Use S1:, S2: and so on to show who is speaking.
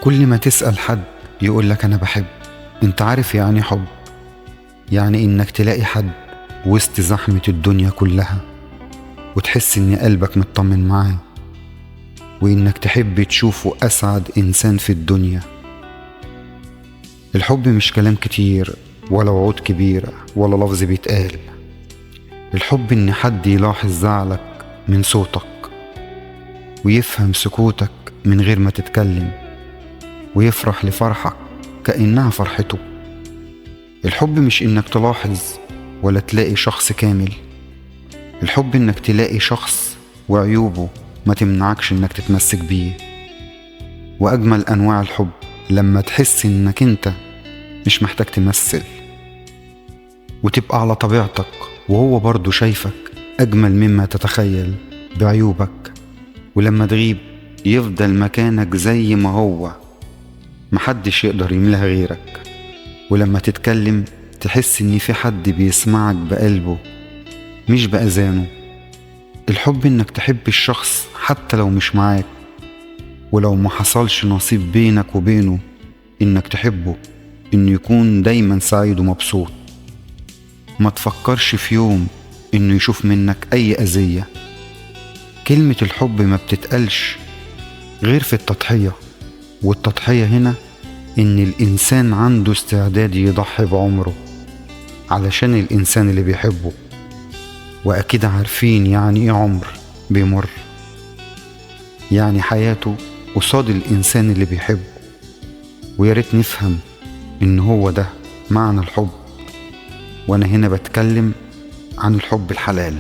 S1: كل ما تسأل حد يقولك أنا بحب. أنت عارف يعني حب؟ يعني إنك تلاقي حد وسط زحمة الدنيا كلها وتحس إن قلبك مطمن معاه، وإنك تحب تشوفه أسعد إنسان في الدنيا. الحب مش كلام كتير ولا وعود كبيرة ولا لفظ بيتقال. الحب إن حد يلاحظ زعلك من صوتك، ويفهم سكوتك من غير ما تتكلم، ويفرح لفرحك كأنها فرحته. الحب مش إنك تلاحظ ولا تلاقي شخص كامل، الحب إنك تلاقي شخص وعيوبه ما تمنعكش إنك تتمسك بيه. وأجمل أنواع الحب لما تحس إنك أنت مش محتاج تمثل وتبقى على طبيعتك، وهو برضو شايفك أجمل مما تتخيل بعيوبك. ولما تغيب يفضل مكانك زي ما هو، محدش يقدر يملها غيرك. ولما تتكلم تحس إن في حد بيسمعك بقلبه مش بأذانه. الحب إنك تحب الشخص حتى لو مش معاك، ولو ما حصلش نصيب بينك وبينه إنك تحبه، إنه يكون دايما سعيد ومبسوط. ما تفكرش في يوم إنه يشوف منك أي أذية. كلمة الحب ما بتتقالش غير في التضحية، والتضحية هنا إن الإنسان عنده استعداد يضحي بعمره علشان الإنسان اللي بيحبه. وأكيد عارفين يعني إيه عمر بيمر، يعني حياته قصاد الإنسان اللي بيحبه. وياريت نفهم إن هو ده معنى الحب. وأنا هنا بتكلم عن الحب الحلال.